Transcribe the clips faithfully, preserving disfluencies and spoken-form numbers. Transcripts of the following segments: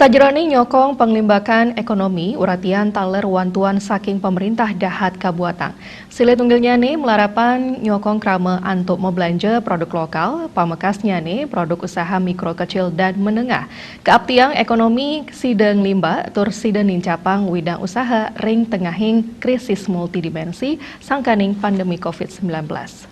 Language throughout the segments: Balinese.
Sajeroning nyokong panglimbakan ekonomi, uratian taler wantuan saking pemerintah dahat kabuatang. Silih tunggilnyane malarapan nyokong krama antuk mabelanja produk lokal, pamekasnyane produk usaha mikro kecil dan menengah. Kaaptiang ekonomi sida nglimbak tur sida nincapang widang usaha ring tengahing krisis multidimensi sangkaning pandemi covid sembilan belas.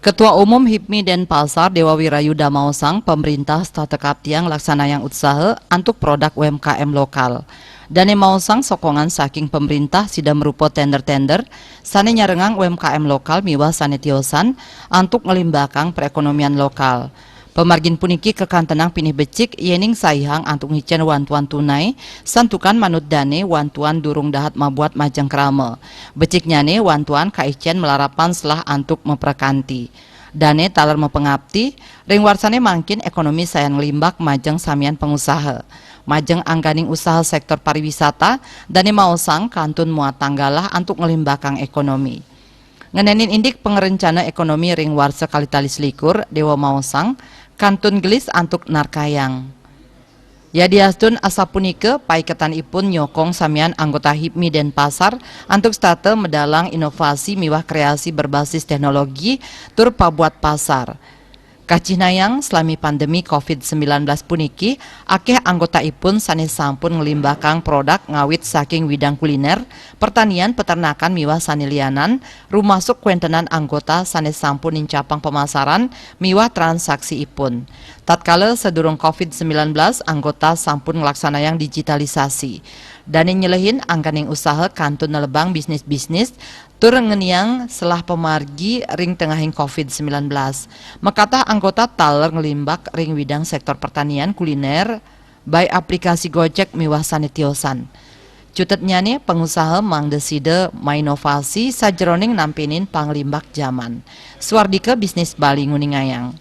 Ketua Umum hipmi Denpasar, Dewa Wirayuda maosang, pemerintah setata kaaptiang laksanayang usaha antuk produk U M K M lokal. Dane maosang sokongan saking pemerintah sida marupa tender-tender sane nyarengang U M K M lokal miwah sane tiosan antuk nglimbakang perekonomian lokal. Pamargin puniki kakantenang pinih becik yening saihang antuk ngicen wantuan tunai, santukan manut dane wantuan durung dahat mabuat majeng krama. Beciknyane wantuan kaicen malarapan selah antuk maprakanti. Dane taler mapangapti, ring warsane mangkin ekonomi sayan nglimbak majeng samian pangusaha. Majeng angganing usaha sektor pariwisata, dane maosang kantun muatang galah antuk nglimbakang ekonomi. Ngenenin indik pangrencana ekonomi ring warsa kalih tali selikur, Dewa maosang kantun gelis antuk narkayang. Yadiastun asapunika, paiketanipun nyokong samian anggota hipmi Denpasar antuk setata medalang inovasi miwah kreasi berbasis teknologi tur pabuat pasar. Kacihnayang, salami pandemi covid sembilan belas puniki, akeh anggotaipun sane sampun nglimbakang produk ngawit saking widang kuliner, pertanian, peternakan miwah sane lianan, rumasuk kwentenan anggota sane sampun nincapang pamasaran miwah transaksiipun. Tatkala sadurung covid sembilan belas, anggota sampun nglaksanayang digitalisasi. Dane nyelehin angganing usaha kantun nelebang bisnis-bisnis tur ngeniang selah pamargi ring tengahing covid sembilan belas. Makatah anggota taler nglimbak ring widang sektor pertanian, kuliner, bai aplikasi Gojek miwah sane tiosan. Cutetnyane, pangusaha mangda sida mainovasi sajeroning nampinin panglimbak jaman. Swardika Bisnis Bali nguningayang.